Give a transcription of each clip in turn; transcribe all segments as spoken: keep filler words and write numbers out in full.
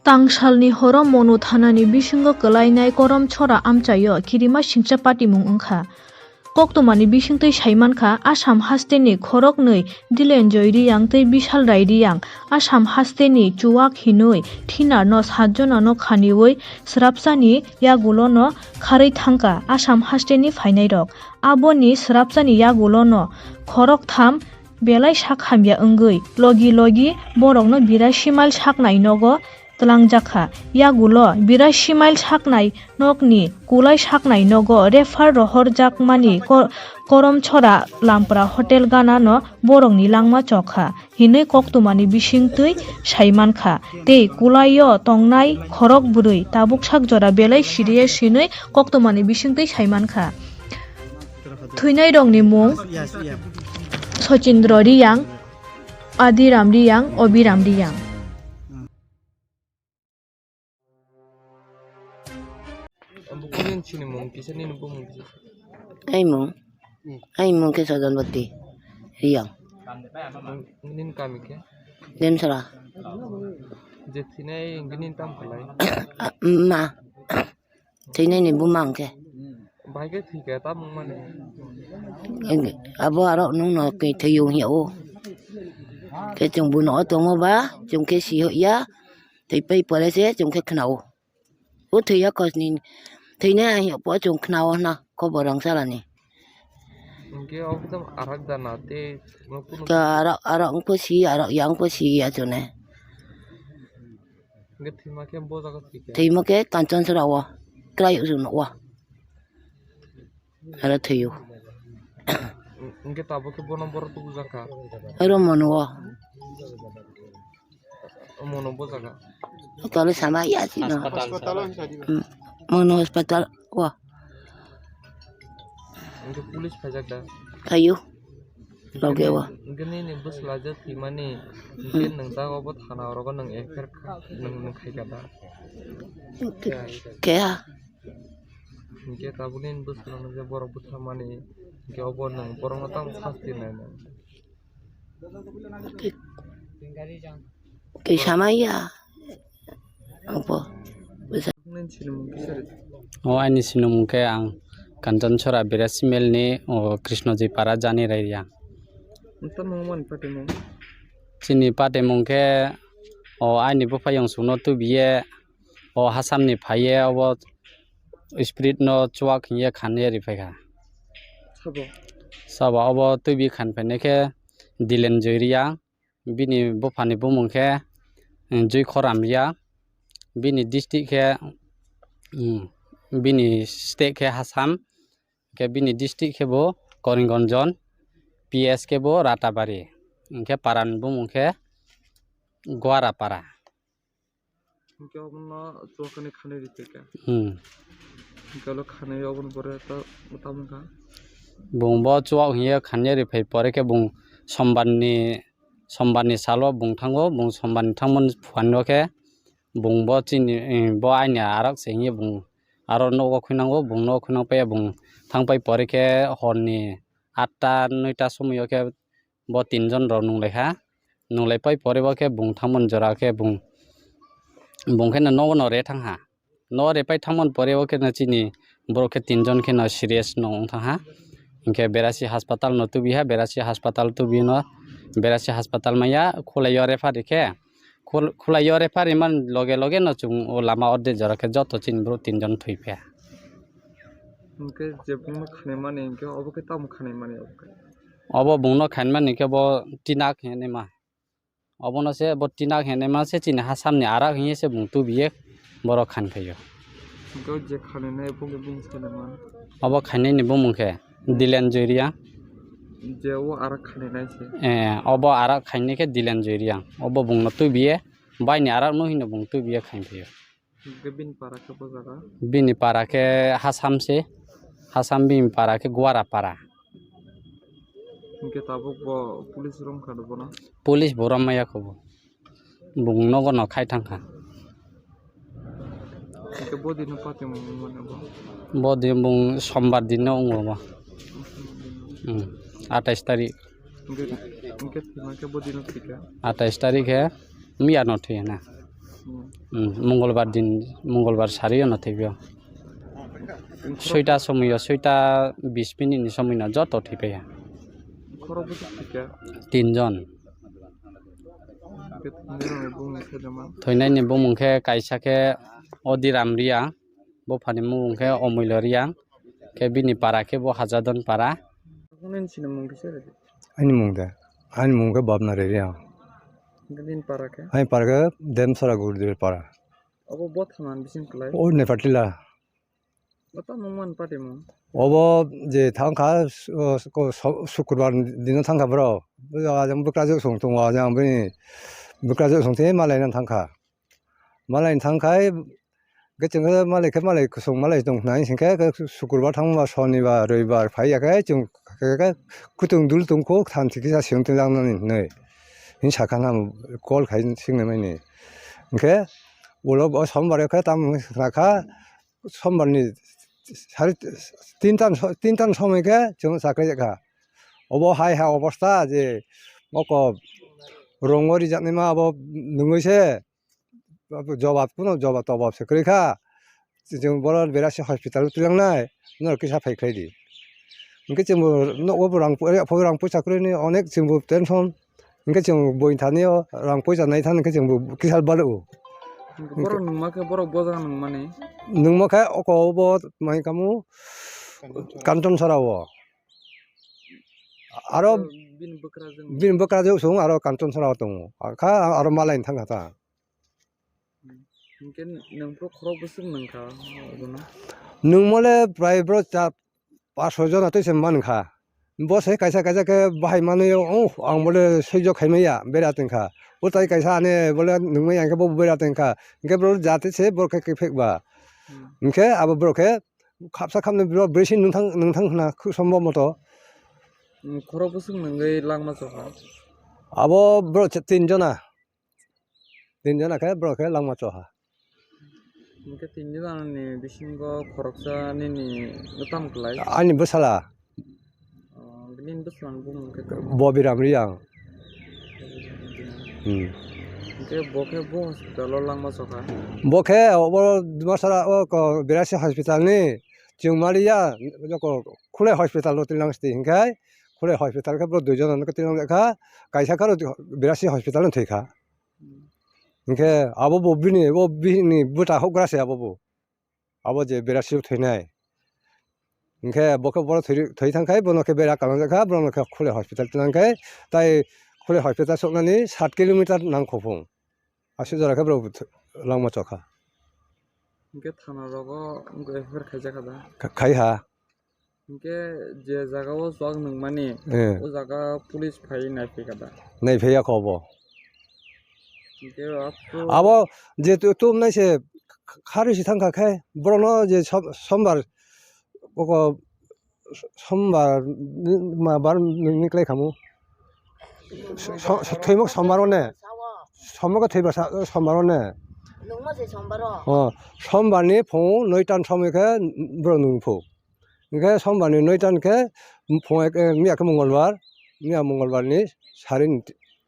Tangsalni horo Monu thanani bisingo kwlainai Koromchora amchaio kirima singcha patimung wngkha. Koktwmani bisingtwi saimankha, Assam hasteni khoroknwi Dilenjoy Riyang tei Bisal Rai Riyang Assam hasteni chuwak hinwi thinarno satjonano khaniwi swrapsani yagulono kharwi thangkha Assam hasteni phainairok. Aboni swrapsani yagulono khoroktham belai sak hamya wngwi logi logi borokno birai simail saknai nogo twlangjakha. Yagulo birai simail saknai nokni kulai saknai nogo refer rohorjakmani Ko-, Koromchora Lampra Hotel ganano borokni langma chokha hinwi koktwmani bisingtwi saimankha. Tei kulaio tongnai khorok bwrwi tabuk sak jora belai serious hinwi koktwmani bisingtwi saimankha. Thwinairokni mung Sochindro Riyang, Adiram Riyang, Obiram Riyang. Ang mung kisa. Ai mung khe Sojonboti Riyang. Nini kami khe? Demsara. Je thinai nini tam khlai? Ma. Thwinaini buma hwnkhe. Bahai khe thwikha, tabuk mani. Abo aro nwngno khe thwiyo hwnyawo. Khe chwng buino o tongo ba, chwng khe si hokya, thwipai pore se chwng khe khwnao. O thwiya kosni, thwinai hwnyapo chwng khwnao hwna, khobor rwngsalani. Hwnkhe obo tamo arak jana tei khe arak, arak wngkhe si, arak ya wngkhe si ya chwne. Hwnkhe thwima khe bo jaga thwikha? Thwima khe Kanchanchara o, kwrwi rwno o. Aro thwio. Hwnkhe tabuk khe bono borok tubujakha? Aro mono o. Mono bo jaga? Tole sama ya chino. Hospital. Hmm. Mono hospital o. Hwnkhe police phaijak da? Phaio. Loge o. Hwnkhe nini bwsla je thwimani, hwnkhe nwng jaga obo thana orogo nwng F I R kha-, nwng, nwng khaikha da? Khe-, kheya. Hwnkhe tabukni bwskango je borok bwtharmani, hwnkhe obo nwng borokno tamo sasti nainai? Kisa maya. Obo. Nini sinimung kisa rw? O, aini sinimung khe ang Kanchanchora Berasimel ni, o, Krishnojoi Para Jani Raiya. Nwng tamo mani patimung? Chini patimung khe, o, aini bupha yongsukno tubiye, o, Assam ni phaiye, obo spirit no chuwak hiye khan ye ri phaikha. Sabo? Sabo obo twibi khan phainai khe Dilen Joy Reang, bini buphani bumung khe, um, Joy Khoram Reang, bini district khe, um, bini state khe Assam, khe bini district khe bo Karimganj, P S khe bo Ratabari, hwnkhe para ni bumung khe Gwara Para. Hwnkhe obono chuwak hwnwi khanwi rikha khe. Hmm. Hwnkhe olo khanwi oboni pore to tamo wngkha? Bung bo chuwak hwnwi khanwi riphai pore khe bung sombar ni, sombar ni salo bung thango, bung sombar ni thangmani phuano khe bung bo chini, eh, bo aini arak se hwnwi bung aro nogo khwnango, bung nogo khwnang paiya bung thang pai pore khe hor ni atta noita somoi o khe bo tinjon rok nunglai kha. Nunglai pai pore bo khe bung thangmani jora khe bung, bung khe no nogo no re thang ha. Nogo re pai thangmani pore bo khe no chini borok khe tinjon khe no serious no wng thang ha. Hinkhe Berasi hospital no tubi ha, Berasi hospital tubi no, Berasi hospital maya Khulai o refer ri khe, Khul-, Khulai o refer ri man loge loge no chwng o lama o de jora khe joto chini borok tinjon thwi pha. Hinkhe je bungno khanai mani hinkhe obo khe tamo khanai mani obo khe? Obo bungno khainmani khe bo tinak hinwi ma. Obono se bo tinak hinwi ma se chini Assam ni arak hinwi se bung tubiye borok khan phaio. Hinkhe je khanai nai bo khe bini sailaima? Obo khainai ni bumung khe Dilen Joy Reang. Je o arak khanai nai se? Eh, obo arak khainai khe Dilen Joy Reang. Obo bungno tubiye, baini arak no hino bung tubiye khain phaio. Hinkhe bini para khe bo jaga? Bini para khe Assam se, Assam bini para khe Gwara Para. Hinkhe tabuk bo police romkha da bono? Police bo rom maya kho bo. Bung nogo no khai thang kha. Hinkhe bo dino patimung wngmani bo? Bo din bung sombar din no wngo bo. Hmm. Atais tarik. Hinkhe, hinkhe thwima khe bo dino thwikha? Atais tarik khe miya no thwi na. Hmm. Hmm, Mongolbar din, Mongolbar sari ono thwipio. Soita somoio, soita bis minute ni somoino joto thwipaiya. Khorok bwswk thwikha? Tinjon. Khe thwinairokni bumung khe tamo? Thwinaini bumung khe kaisa khe Odiram Reang, buphani bumung khe Omoilo Reang, khe bini para khe bo Hajadon para. Nini sinimung kisa rwdi. Ani mung de, ani mung khe Babna Reang. Hwnkhe nini para khe? Ani para khe Demsara Gurudil para. Obo bo thaman bising kwlai? O Nepatila. Bo tamo man party mung? Obo je thangkha, su-, su-, su-, Sukurbar dino thangkha bro. Bo ajang bwkrajwk song tongo, ajang bini bwkrajwk song tei malaina thangkha. Malaina thangkhai, khe chwng khe malai khe malai kwsung malai tong khnai, hwnkhe khe Sukurbar thangba, Sonibar, Roibar phai ya khe chwng khe, khe kutung dul tongkho, thanti kisa siyong twi langnani hinwi. Hini sakha nang call khai singnai mani. Hwnkhe ulo bo Sombar khe tamo wngkha, Sombar ni sari tinta, tinta ni somoi khe chwng chakri jakha. Obo hai ha obostha je oko rongo rijaknai ma abo nungwi se jobab kuno jobab tobab se kwrwi kha. Chwng bono Berasi hospital o twilangnai, norok kisa phai khlai di. Hwnkhe chwngbo nogo bo rang, rang poisa kwrwini onek chwngbo tension. Hwnkhe chwng boi thani o rang poisa nai thani hwnkhe chwngbo kisa balo. Borok nungma khe borok boja nungmani? Nungma khe oko bo mai kamu Kanton Sora o. Aro bini bwkrajwk? Bini bwkrajwk song aro Kanton Sora o tongo. Kha aro malaini thangkha ta. Hinkhe nwng phuru khorok bwswk nwngkha obono? Nwngmole prai boro cha, pash soi jona twi se mankha. Bo se kaisa kaisa khe bahai manwi, "Oh, ang bole soi jok khai maya," bera tongkha. O tai kaisa ane bole nungmaya hinkhe bo bera tongkha. Hinkhe boro jate se boro khe kiphek ba. Hmm. Hinkhe abo boro khe khapsa khapnwi boro bwrwi se nwngthang, nwngthang khna khuk sombo moto. Hmm, khorok bwswk nwngwi langma chokha? Abo boro cha-, tin jona. Tin jona khe borok khe langma choha. Hinkhe tin jona ni bisingo khoroksa nini tam kwlai? Ani bwsala. Oh, nini bwsala ni bumung khe tamo? Bobiram Reang. Hmm. Hinkhe bo khe bo hospital o langma chokha? Bo khe obo Dimasara o ko Berasi hospital ni chwng maliya, joko Khulai hospital o twilang sti hinkhe Khulai hospital khe borok dui jona no twilang jakha, kaisa khe aro Berasi hospital o thwikha. Hinkhe abo bo bini, bo bini bwta hokgra se abo bo. Abo je Berasi o thwinai. Hinkhe bo khe borok thwi, thwi thangkhai bono khe bera kalangjak kha, borokno khe Khulai hospital twnang khe, tai Khulai hospital soknani sat kilometer nang kho phung. Aswk jora khe borok langma chokha. Hinkhe thana rogo wngkha F I R khaijak kha da? Kha-, khai ha. Hinkhe je jaga o chwk nwngmani, eh, o jaga police phai naiphai kha da? Naiphai ya kho bo. Hinkhe abo je tu-, tumnai se kharwi se thangkha khe, borokno je som-, sombar, oko sombar ni ma bar ni, ni klai khamu. So-, so-, thwimuk sombar o ne. Sombar khe thwibar sa-, sombar o ne. Nungma se sombar o? Oh, sombar ni phung noi tan somoi khe borok nung phu. Hinkhe sombar ni noi tan khe phung ek, eh, miya khe Mongolbar, miya Mongolbar ni sari ni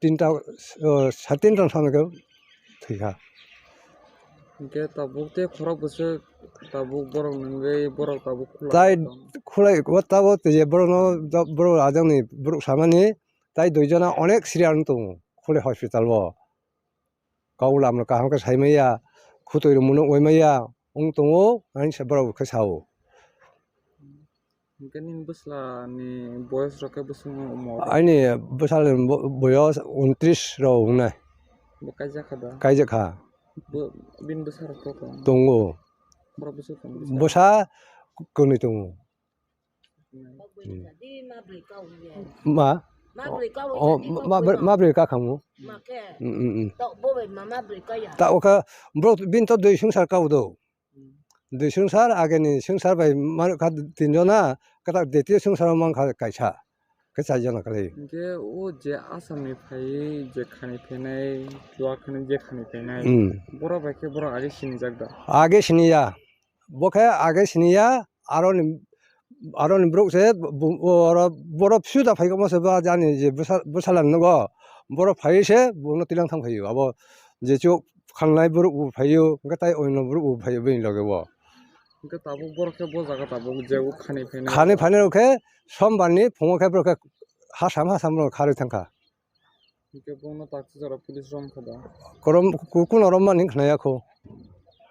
tinta, oh, sari tinta somoi khe thwikha. Hinkhe tabuk tei khorok bwswk tabuk borok nungwi borok tabuk khulai. Tai khulai o tabuk tei je borokno borok ajang ni borok samani tai dui jona onek serial wng tongo Khulai hospital o. Kok lam no kaham khe sai maya, khutui rok munuk oi maya wng tongo, ani se borok khe sao. Hinkhe nini bwsla ni boyos rok khe bwswk wng omo? Ani bwsal ni bo-, boyos untris rok wngnai. Bo kaijak kha da? Kaijak kha. Bo, bini bwsa rok kok tongo? Tongo. Borok bwswk tongo bwsa? Bwsa kwnwi tongo. Hmm. Ma? Ma brwi ka o, o, jadi ma, kok ma brwi, ma brwi ka khamu? Ma khe? Mm, mm, mm. Tok bo bai ma, ma brwi ka ya? Ta o kha, bro, bini to dui swngchar ka o do. Hmm. Dui swngchar, ageni swngchar bai ma kha tin jona, kata deti swngchar o man kha kaisa. Khe char jona kali. Hinkhe o je Assam ni phai je khani phainai, Chuakhani je khani phainai, hmm, borok bai khe borok age sinijak da? Age siniya. Bo khe age siniya, aroni, aroni borok se bo-, bo-, oro borok suda phai kamo se ba jani je bwsa-, bwsala nogo. Borok phai se bono tilang thang phaio. Abo je chuk khanlai borok bo phaio, hwnkhe tai oino borok bo phaio bini loge o. Hwnkhe tabuk borok khe bo jaga tabuk je o khani phainai. Khani phainai rok khe sombar ni phungo khe borok khe hasam hasam rok kharwi thangkha. Hwnkhe bono taksa jora police rom kha da? Korom ku-, kuno rom mani khnaya kho.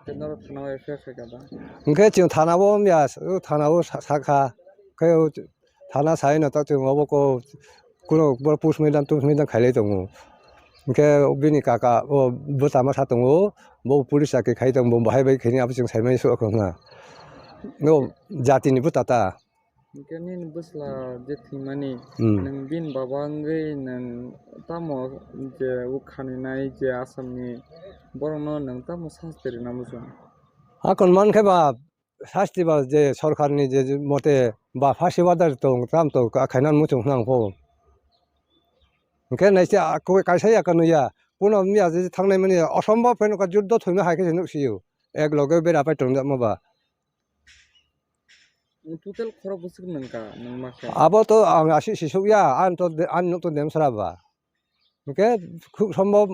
Hwnkhe norok thana o F I R khaikha da? Hwnkhe chwng thana o wngya, o thana o sa-, sakha. Khe o thana sai no ta chwng obo ko kuno bo push mortem, tush mortem khailai tongo. Hwnkhe bini kaka o bwtama sa tongo, bo police chakri khai tongo, bo bahai bai khaini abo chwng saimani sukha na. No jatini bwta ta. Hwnkhe nini bwsla je thwimani, hmm, nwng bini baba wngwi nwng tamo je o khaninai je Assamni borokno nwng tamo sasti rwna muchung? Hakon mankhe ba sasti ba je sorkarni je mote ba phasi order tong tam tong khaina muchung hwnang pho. Hwnkhe naisi a-, kaisa ya kanu ya, kuno miya je thangnai mani osombhob pheno ka juddo thwima hai khe se nuksio. Ek loge bera pai tongjakma ba. Nwng total khorok bwswk nwngkha, nwng ma khe? Abo to ang asi sisuk ya, ang to de-, ang nuk to dem sra ba. Hwnkhe khub sombhob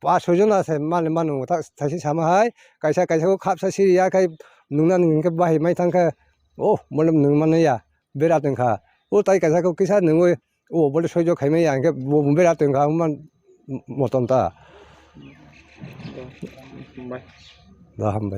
pas soi jon ase mani manu ta thaisi sama hai, kaisa kaisa kho khapsa siri ya khai nungna nung hwnkhe bahai mai thang khe, oh, mole nung mani ya, bera tong kha. O tai kaisa kho kisa nungwi, o bole soijo khaimai ya hwnkhe bo bera tong kha, man motom ta. Hambai. Da hambai.